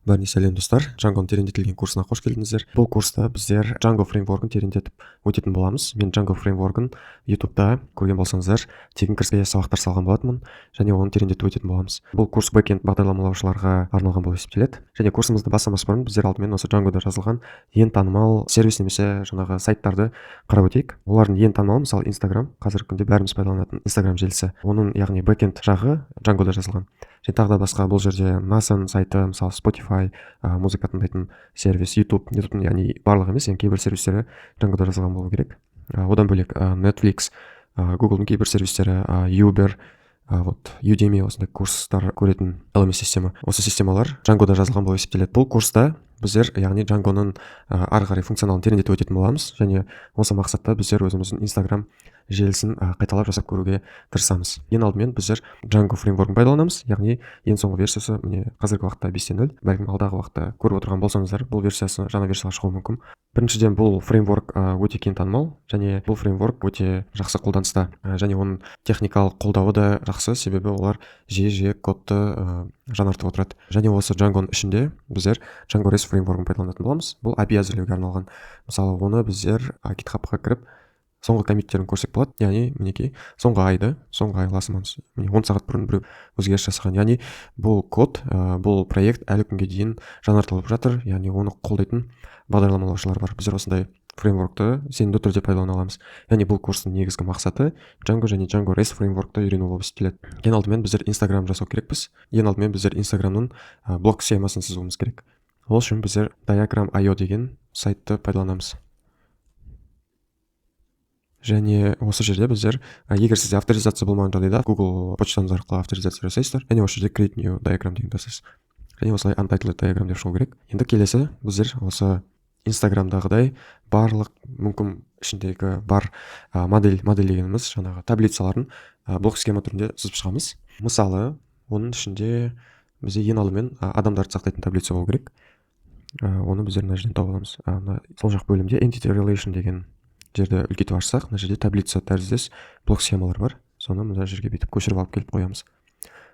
Бәріне сәлем, достар! Django'ның тереңдетілген курсына қош келдіңіздер. Бұл курста біздер Django фреймворкын тереңдетіп өтетін боламыз. Мен Django фреймворкын YouTube'да көрген болсаңыздар, тегін кіріспе сабақтар салған болатынмын және оны тереңдетіп өтетін боламыз. Бұл курс бэкенд бағдарламалаушыларға арналған болып есептеледі. Және курсымызды бастамас бұрын біздер алдымен осы Django'да жазылған ең танымал сервис немесе жаңағы сайттарды қарап өтейік. Олардың ең танымалы, мысалы, Instagram, қазіргі күнде бәріміз пайдаланатын Instagram желісі. Оның, яғни, бэкенд жағы Django'да жазылған. Және тағы да басқа бұл жерде NASA-ның сайты, мысалы, Spotify, музыка тыңдайтын сервис, YouTube, YouTube'тың, яғни, барлығы емес, енді кейбір сервистері Django'да жазылған болу керек. Одан бөлек Netflix, Google'дың кейбір сервистері, Uber, вот Udemy, осындай курстар көретін LMS система. Осы системалар Django'да жазылған болып есептеледі. Бұл курста біздер, яғни, Django'ның ары қарай функционалын тереңдетіп өтетін боламыз және осы мақсатта біздер өзіміздің Instagram желісін қайталап жасап көруге тырысамыз. Ең алдымен біздер Django фреймворкын пайдаланамыз, яғни ең соңғы версиясы, міне, қазіргі уақытта 5.0. Бәлкім, алдағы уақытта көріп отырған болсаңыздар, бұл версиясы жаңа версияға шығуы мүмкін. Біріншіден, бұл фреймворк өте кең танымал және бұл фреймворк өте жақсы қолданыста және оның техникалық қолдауы да жақсы, себебі олар жиі жиі кодты жаңартып отырады. Және осы Django'ның ішінде біздер Django REST фреймворкын пайдаланатын боламыз. Бұл API әзірлеуге арналған. Мысалы, оны біздер GitHub-қа кіріп, соңғы коммиттерін көрсек болады. Яғни, мінекей, соңғы айды, соңғы ай last month, міне, 10 сағат бұрын біреу өзгеріс жасаған. Яғни бұл код, бұл проект әлі күнге дейін жаңартылып жатыр, яғни оны қолдайтын бағдарламалаушылар бар. Біздер осындай фреймворкты сенімді түрде пайдалана аламыз. Яғни бұл курстың негізгі мақсаты Django және Django REST фреймворкты үйрену болып есептеледі. Ең алдымен біздер Instagram жасау керекпіз. Ең алдымен біздер Instagramның блок схемасын сызуымыз керек. Ол үшін біздер Diagram.io деген сайтты пайдаланамыз. Және осы жерде біздер, егер сізде авторизация болмаған жағдайда, Google почтаңыз арқылы авторизация жасайсыздар және осы жерде «Create new diagram» деген басасыз және осылай «Untitled diagram» деп шығу керек. Енді келесі біздер осы Инстаграмдағыдай барлық мүмкін ішіндегі бар модель, модель дегеніміз жаңағы таблицаларын блок схема түрінде сызып шығамыз. Мысалы, оның ішінде бізде ең алдымен адамдарды сақтайтын таблица болу керек. Оны біздер мына жерден тауып аламыз. Мына сол жақ бөлімде Entity Relation деген жерді үлкейтіп ашсақ, мына жерде таблица тәріздес блок схемалар бар. Соны мына жерге бүйтіп көшіріп алып келіп қоямыз.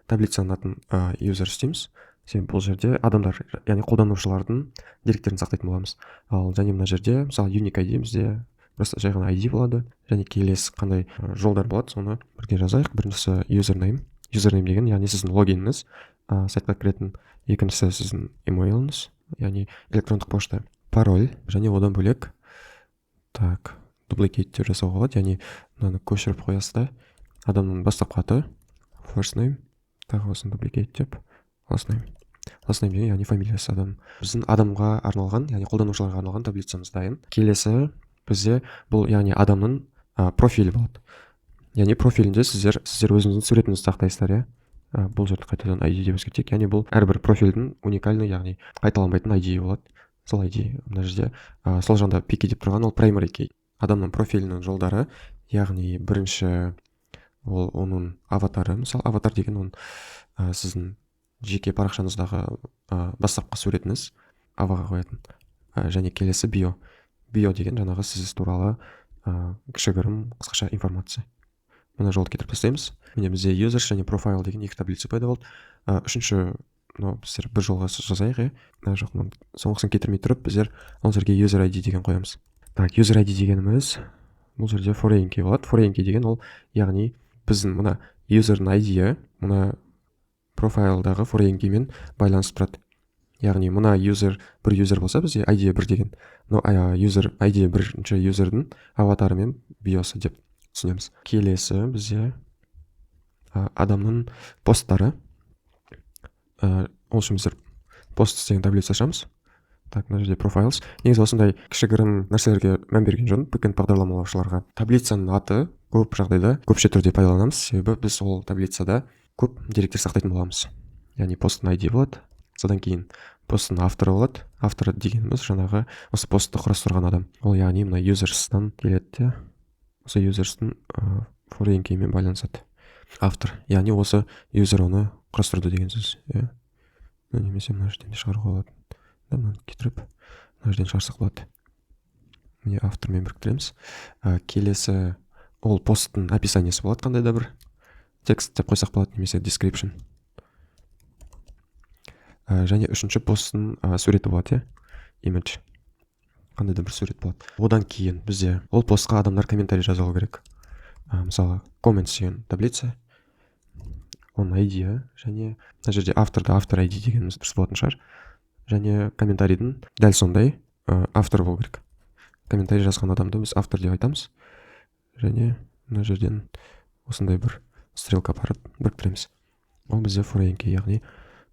Таблицаның атын users дейміз, себебі бұл жерде адамдар, яғни қолданушылардың деректерін сақтайтын боламыз. Ал және мына жерде, мысалы, unique ID бізде просто жай ғана ID болады. Және келесі қандай жолдар болады, соны бірге жазайық. Біріншісі username. Username деген, яғни, сіздің логиніңіз, сайтқа кіретін. Екіншісі сіздің emailіңіз, яғни электрондық пошта, пароль. Және одан бөлек, так, duplicate деп жасауға болады, яғни мынаны көшіріп қоясыз да. Адамның бастапқы аты first name, тағы осыны duplicate деп last name. Last name деген, яғни, фамилиясы адам. Біздің адамға арналған, яғни қолданушыларға арналған таблицамыз дайын. Келесі бізде бұл, яғни, адамның профилі болады. Яғни профилінде сіздер өзіңіздің суретіңізді сақтайсыздар, иә. Бұл жерді қайтадан ID деп өзгертейік. Яғни бұл әрбір профильдің уникальный, яғни қайталанбайтын ID болады. Сол ID мына жерде, сол жағында PK деп тұрған, ол primary key. Адамның профилінің жолдары, яғни бірінші ол оның аватары. Мысалы, аватар деген оның сіздің жеке парақшаңыздағы бастапқы суретіңіз, аваға қоятын. Және келесі био. Био деген жаңағы сіз туралы кішігірім қысқаша информация. Мына жолды кетіріп тастаймыз. Міне, бізде users және profile деген екі таблица пайда болды. Үшінші, мынау біздер бір жолға жазайық, иә. Жоқ, мынаны соңғысын кетірмей тұрып, біздер ол жерге user ID деген қоямыз. Так, user ID дегеніміз бұл жерде foreign key болады. Foreign key деген ол, яғни, біздің мына юзердің ID мына профайлдағы foreign key мен байланысып тұрады. Яғни мына юзер бір юзер болса, бізде ID бір деген, мынау юзер ID бірінші юзердің аватары мен биосы деп түсінеміз. Келесі бізде адамның посттары. Ол үшін біздер пост деген таблица ашамыз. Так, мына жерде profiles. Негізі осындай кішігірім нәрселерге мән берген жөн бэкенд бағдарламалаушыларға. Таблицаның аты көп жағдайда көпше түрде пайдаланамыз, себебі біз ол таблицада көп деректер сақтайтын боламыз. Яғни посттың ID болады, содан кейін посттың авторы болады. Авторы дегеніміз жаңағы осы постты құрастырған адам. Ол, яғни, мына users'тан келеді де, осы users'тың foreign key мен байланысады автор. Яғни осы юзер оны құрастырды деген сөз, иә. Немесе мына жерден де шығаруға болады да, мынаны кетіріп, мына жерден шығарсақ болады. Міне, автормен біріктіреміз. Келесі ол посттың описаниесі болады, қандай да бір текст деп қойсақ болады немесе description. Және үшінші посттың суреті болады, иә, image, қандай да бір сурет болады. Одан кейін бізде ол постқа адамдар комментарий жазуы керек. Мысалы, comments деген таблица, оның ID, және мына жерде авторды автор ID дегеніміз дұрыс болатын шығар. Және комментарийдің дәл сондай автор болу керек. Комментарий жазған адамды біз автор деп айтамыз. Және мына жерден осындай бір стрелка апарып біріктіреміз. Ол бізде foreign key, яғни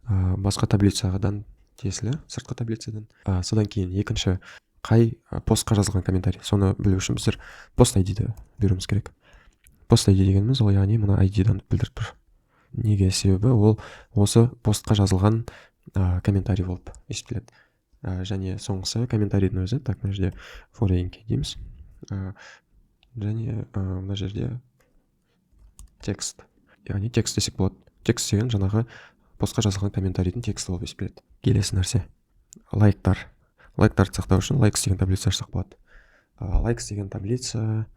басқа таблицадан тиесілі, сыртқы таблицадан. Содан кейін екінші, қай постқа жазылған комментарий, соны білу үшін біздер пост ID-ді беруіміз керек. Пост ID дегеніміз ол, яғни мына ID-дан білдіріп тұр. Неге? Себебі ол осы постқа жазылған комментарий болып есептеледі. Және соңғысы комментарийдің өзі. Так, мына жерде foreign key дейміз. Және мына жерде текст, яғни текст десек болады. Текст деген жаңағы постқа жазылған комментарийдің тексті болып есептеледі. Келесі нәрсе — лайктар. Лайктарды сақтау үшін likes деген таблица ашсақ болады. Likes деген таблица,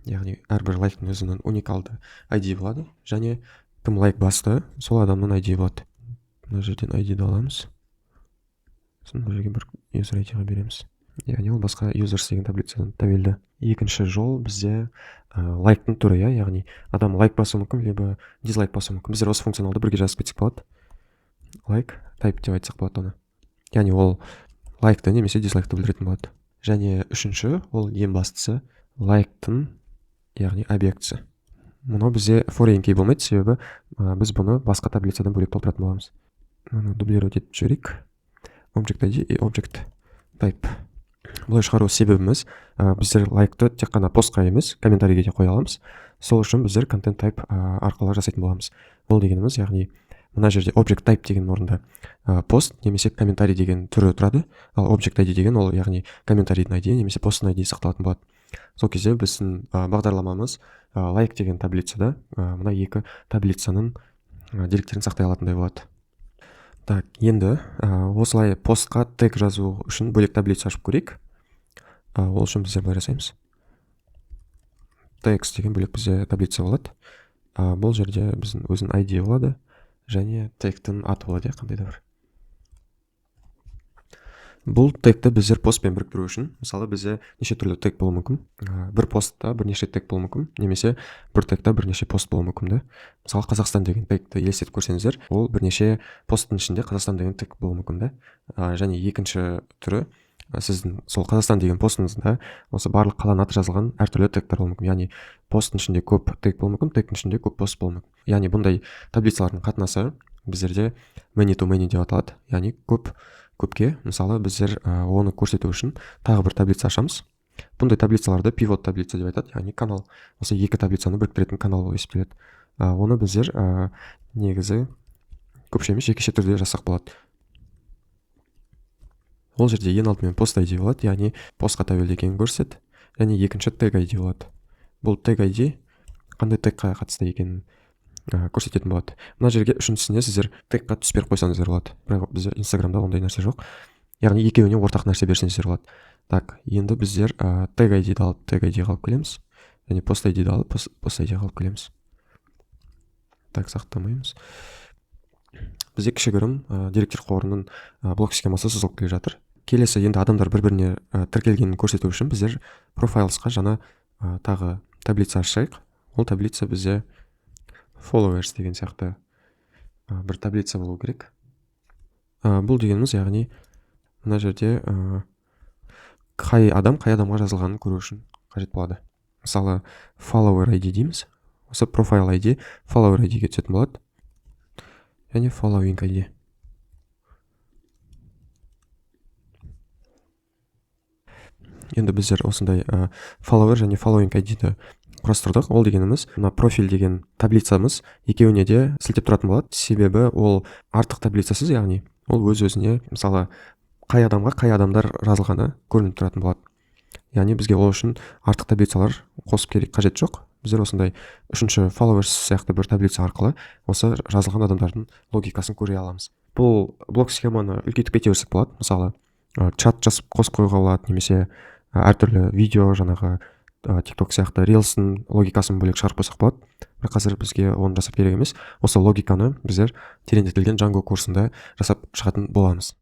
яғни әрбір лайктың өзінің уникалды ID болады және кім лайк басты, сол адамның ID болады. Мына жерден ID-ді аламыз, сосын мына жерге бір user ID-ға береміз, яғни ол басқа users деген таблицадан тәуелді. Екінші жол бізде лайктың түрі, иә, яғни адам лайк басуы мүмкін либо дизлайк басуы мүмкін. Біздер осы функционалды бірге жазып кетсек болады. Like type деп айтсақ болады оны, яғни ол лайкты немесе дизлайкты білдіретін болады. Және үшінші, ол ең бастысы, лайктың, яғни объектісі. Мынау бізде foreign key болмайды, себебі біз бұны басқа таблицадан бөлек толтыратын боламыз. Мынаны дублировать етіп жіберейік: object ID и object type. Бұлай шығару себебіміз, біздер лайкты тек қана постқа емес, комментарийге де қоя аламыз. Сол үшін біздер content type арқылы жасайтын боламыз. Бұл дегеніміз, яғни мына жерде object type деген орында пост немесе комментарий деген түрі тұрады, ал object ID деген ол, яғни комментарийдің ID немесе посттың ID сақталатын болады. Сол кезде біздің бағдарламамыз лайк деген таблицада мына екі таблицаның деректерін сақтай алатындай болады. Так, енді осылай постқа тег жазу үшін бөлек таблица ашып көрейік. Ол үшін біздер былай жасаймыз: tags деген бөлек бізде таблица болады. Бұл жерде біздің өзінің ID болады және тегтің аты болады, иә, қандай да бір. Бұл тегті біздер постпен біріктіру үшін, мысалы, бізде неше түрлі тег болуы мүмкін. Бір постта бірнеше тег болуы мүмкін немесе бір тегта бірнеше пост болуы мүмкін да. Мысалы, «Қазақстан» деген тегті елестетіп көрсеңіздер, ол бірнеше посттың ішінде «Қазақстан» деген тег болуы мүмкін да. Және екінші түрі, сіздің сол «Қазақстан» деген постыңызда осы барлық қаланың аты жазылған әртүрлі тегтер болуы мүмкін, яғни посттың ішінде көп тег болуы мүмкін, тегтің ішінде көп пост болуы мүмкін. Яғни бұндай таблицалардың қатынасы біздерде many to many деп аталады, яғни көп көпке. Мысалы, біздер оны көрсету үшін тағы бір таблица ашамыз. Бұндай таблицаларды pivot таблица деп айтады, яғни канал, осы екі таблицаны біріктіретін канал болып есептеледі. Оны біздер негізі көпше емес, жекеше түрде жазсақ болады. Ол жерде ең алдымен пост ID болады, яғни постқа тәуелді екенін көрсетеді, және екінші тег ID болады. Бұл тег ID қандай тегқа қатысты екенін көрсететін болады. Мына жерге үшіншісіне сіздер тегқа түс беріп қойсаңыздар болады, бірақ бізде Инстаграмда ондай нәрсе жоқ, яғни екеуіне ортақ нәрсе берсеңіздер болады. Так, енді біздер тег ID-ді алып, тег ID-ға алып келеміз және пост ID-ді алып, пост ID-ға алып келеміз. Так, сақтамаймыз. Бізде кішігірім деректер қорының блок схемасы сызылып келе жатыр. Келесі, енді адамдар бір біріне тіркелгенін көрсету үшін біздер profiles қа жаңа тағы таблица ашайық. Ол таблица бізде followers деген сияқты бір таблица болу керек. Бұл дегеніміз, яғни мына жерде қай адам қай адамға жазылғанын көру үшін қажет болады. Мысалы, follower ID дейміз. Осы profile ID follower ID-ге түсетін болады және following ID. Енді біздер осындай follower және following ID-ді құрастырдық. Ол дегеніміз, мына профиль деген таблицамыз екеуіне де сілтеп тұратын болады, себебі ол артық таблицасыз, яғни ол өз өзіне, мысалы, қай адамға қай адамдар жазылғаны көрініп тұратын болады. Яғни бізге ол үшін артық таблицалар қосып керек қажет жоқ. Біздер осындай үшінші followers сияқты бір таблица арқылы осы жазылған адамдардың логикасын көре аламыз. Бұл блок схеманы үлкейтіп кете берсек болады. Мысалы, чат жазып қосып қоюға болады немесе әртүрлі видео, жаңағы TikTok сияқты рилстің логикасын бөлек шығарып қойсақ болады, бірақ қазір бізге оны жасап керек емес. Осы логиканы біздер тереңдетілген Django курсында жасап шығатын боламыз.